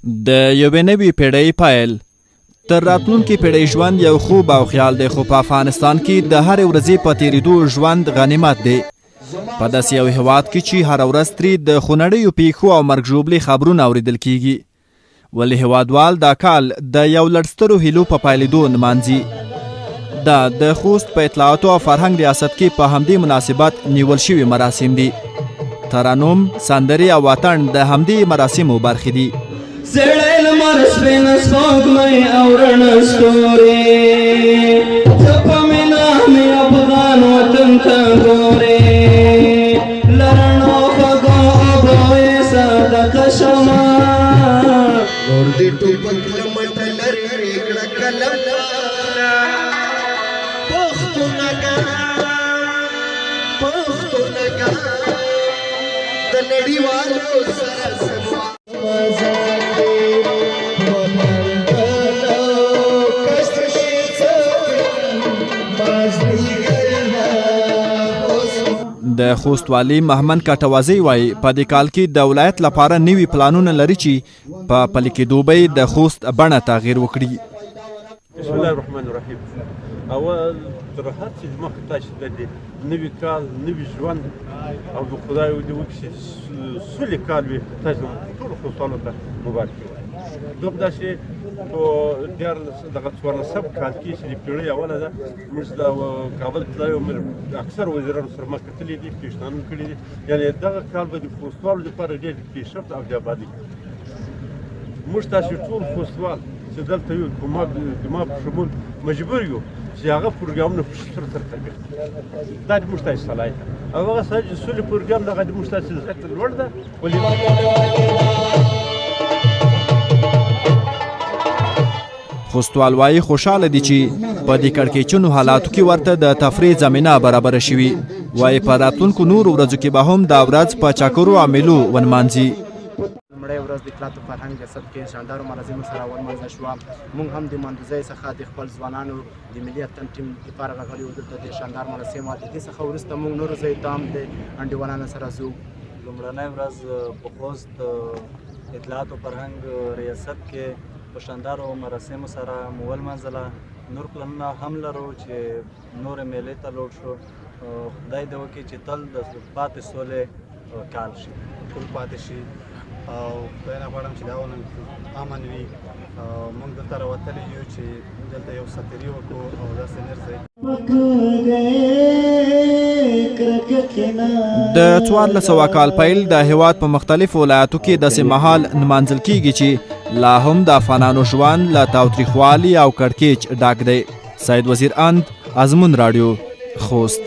د یوې نوې پیړۍ پیل. تر راتلونکې پیړۍ ژوند یو خوب او خیال دی، خو په افغانستان کې د هرې ورځې په تیریدو ژوند غنیمت دی. په داسې یو هیواد کې چې هره ورځ ترې د خونړیو پیښو او مرګ ژوبلې خبرونه اوریدل کیږي، ولې هیوادوال دا کال د یو لړ سترو هیلو په پیلېدو نمانځي. دا د خوست په اطلاعاتو او فرهنګ ریاست کې په همدې مناسبت نیول شوي مراسم دي. ترنم، سندرې او اتڼ د همدې مراسمو برخې دي. زړی لمر، سپین سپوږمۍ او رڼه ستوري، ته په مینه مې افغان وطن ته ګورې، له رڼو خوږو اوبو یې صدقه شمه. نور دې ټوپک له مټه لرې کړه، قلم واخله. پښتونه ګام، پښتونه ګام، د نړیوالو سره زما وطن ته کس څه مازدیګر. د خوست والي محمد کټوازی وایي، په دې کال کې د ولایت لپاره نوي پلانونه لري چې په پلي کېدو به یې د خوست بڼه تغییر وکړي. بسم الله الرحمن الرحیم. اول تر هر څه مخکې تاسو ته د نوي کال، نوي ژوند او د خدای دې وکړي چې سولې کال وي، تاسو ټولو خوستانو ته مبارکي وایم. دوم دا چې په 13 دغه 14 کال کې چې د پیړۍ اوله ده، موږ د کابل تللی وم، اکثر وزیرانو سره ما کتلي دي، پېشنهادونه کړي دي. یعنې دغه کال به د خوستوالو لپاره ډېر پیشرفت او د ابادۍ. موږ تاسو ټول خوستوال چې دلته یو، په ما د ما په شمول، مجبور یو چې هغه پروګرامونه په سره تر تطبیق. دا د موږ تاسو صلاحیت او هغه سره چې سولې پروګرام دغه د موږ تاسو زیات لوړ ده، ولې خوستوال وایي خوشحاله دي چې په دې کړکېچنو حالاتو کې ورته د تفریح زمینه برابره شوي. وایي په راتلونکو نورو ورځو کې به هم دا ورځ په چکرو او مېلو ونمانځي. لومړۍ ورځ د اطلاعاتو فرهنګ ریاست کې شاندارو مراسمو سره ولمانځل شوه. موږ هم د مندوزۍ څخه د خپل ځوانانو د ملي اتن ټیم لپاره راغلي وو. دلته د شاندار مراسم. د دې څخه وروسته موږ نورو ځایو ته هم د انډیوالانو سره ځو. لومړنۍ ورځ په خوست اطلاعاتو فرهنګ ریاست کې په شاندارو مراسمو سره مو ولمانځله. نور پلانونه هم لرو چې نورې میلې ته لوړ شو. خدای دې وکړي چې تل د پاتې سولې کال شي، تل پاتې شي، او خدای نه غواړم چې دا ونه امن وي. موږ دلته راوتلي یو چې دلته یو ستري وکړو او داسې نور ځای. د 1400 کال پیل د هیواد په مختلفو ولایاتو کې داسې مهال نمانځل کیږي چې لا هم د افغانانو ژوند له تاوتریخوالي او کړکېچ ډک دی. سید وزیر اند، ازمون راډیو، خوست.